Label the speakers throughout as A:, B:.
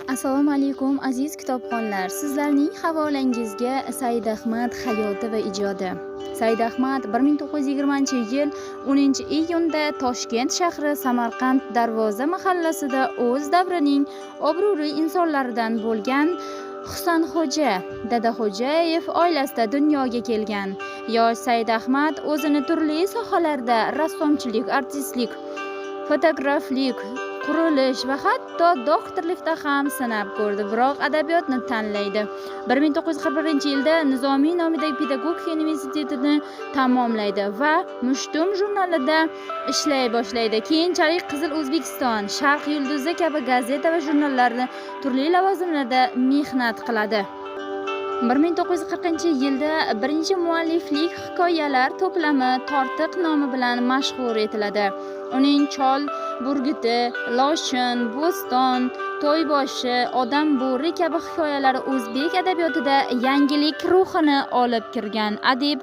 A: Assalomu alaykum, aziz kitobxonlar. Sizlarning havolangizga Said Ahmad hayoti va ijodi. Said Ahmad 1920-yil 10-iyunda Toshkent shahri Samarqand Darvoza mahallasida o'z davrining obro'li insonlaridan bo'lgan Husanxo'ja Dadaxo'jayev oilasida dunyoga kelgan. Yosh Said Ahmad o'zini turli sohalarda rassomchilik, artistlik, fotograflik, qurilish va hatto doktorlikda ham sinab ko'rdi, biroq adabiyotni tanlaydi. 1941-yilda Nizomiy nomidagi pedagogika universitetini tamomlaydi va Mushtum jurnalida ishlay boshlaydi. Keyinchalik Qizil O'zbekiston, Sharq yulduzi kabi gazeta va jurnallarda turli lavozimlarda mehnat qiladi. 1940-yilda birinchi mualliflik hikoyalar to'plami Tortiq nomi bilan mashhur etiladi. Uning Chol burguti, Lochin, Bo'ston, To'yboshi, Odam bo'ri kabi hikoyalari o'zbek adabiyotida yangilik ruhini olib kirgan. Adib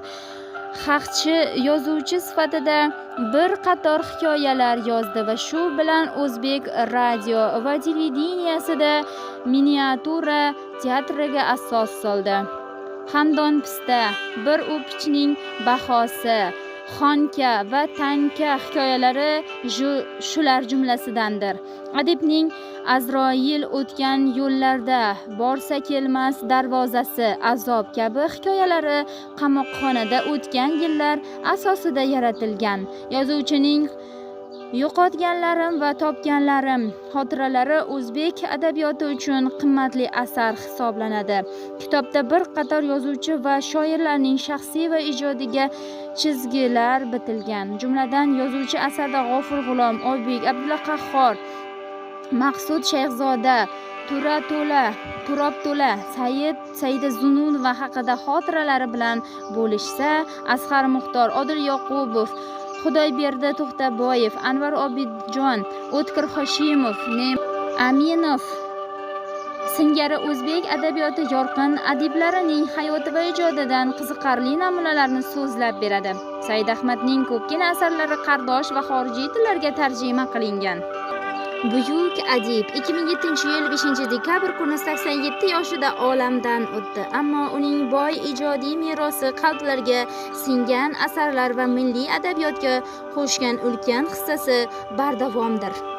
A: haqchi yozuvchi sifatida bir qator hikoyalar yozdi va shu bilan o'zbek radio va televideniyasida miniatyura teatriga asos soldi. Xandon pista, Bir o'pichning bahosi, Xonka va Tanka hikoyalari shular jumlasidandir. Adibning Azroil o'tgan yo'llarda, Borsa kelmas darvozasi, Azob kabi hikoyalari qamoqxonada o'tgan yillar asosida yaratilgan. Yozuvchining Yo'qotganlarim va topganlarim xotiralari o'zbek adabiyoti uchun qimmatli asar hisoblanadi. Kitobda bir qator yozuvchi va shoirlarning shaxsiy va ijodiga chizgilar bitilgan. Jumladan, yozuvchi asarda G'ofur G'ulom, Oybek, Abdulla Qahhor, Maqsud Shayxzoda, Tura To'la, Turob To'la, Said, Saida Zununova haqida xotiralari bilan bo'lishsa, Asqar Muxtor, Odil Yoqubov, Xudoyberdi To'xtaboyev, Anvar Obidjon, O'tkir Hoshimov, Aminov singari o'zbek adabiyoti yorqin adiblarining hayoti va ijodidan qiziqarli namunalarni so'zlab beradi. Said Ahmadning ko'pgina asarlari qardosh va xorijiy tillarga tarjima qilingan. Buyuk adib 2007-yil 5-dekabr kuni 87 yoshida olamdan o'tdi. Ammo uning boy ijodiy merosi, qalblarga singan asarlar va milliy adabiyotga qo'shgan ulkan hissasi bardavomdir.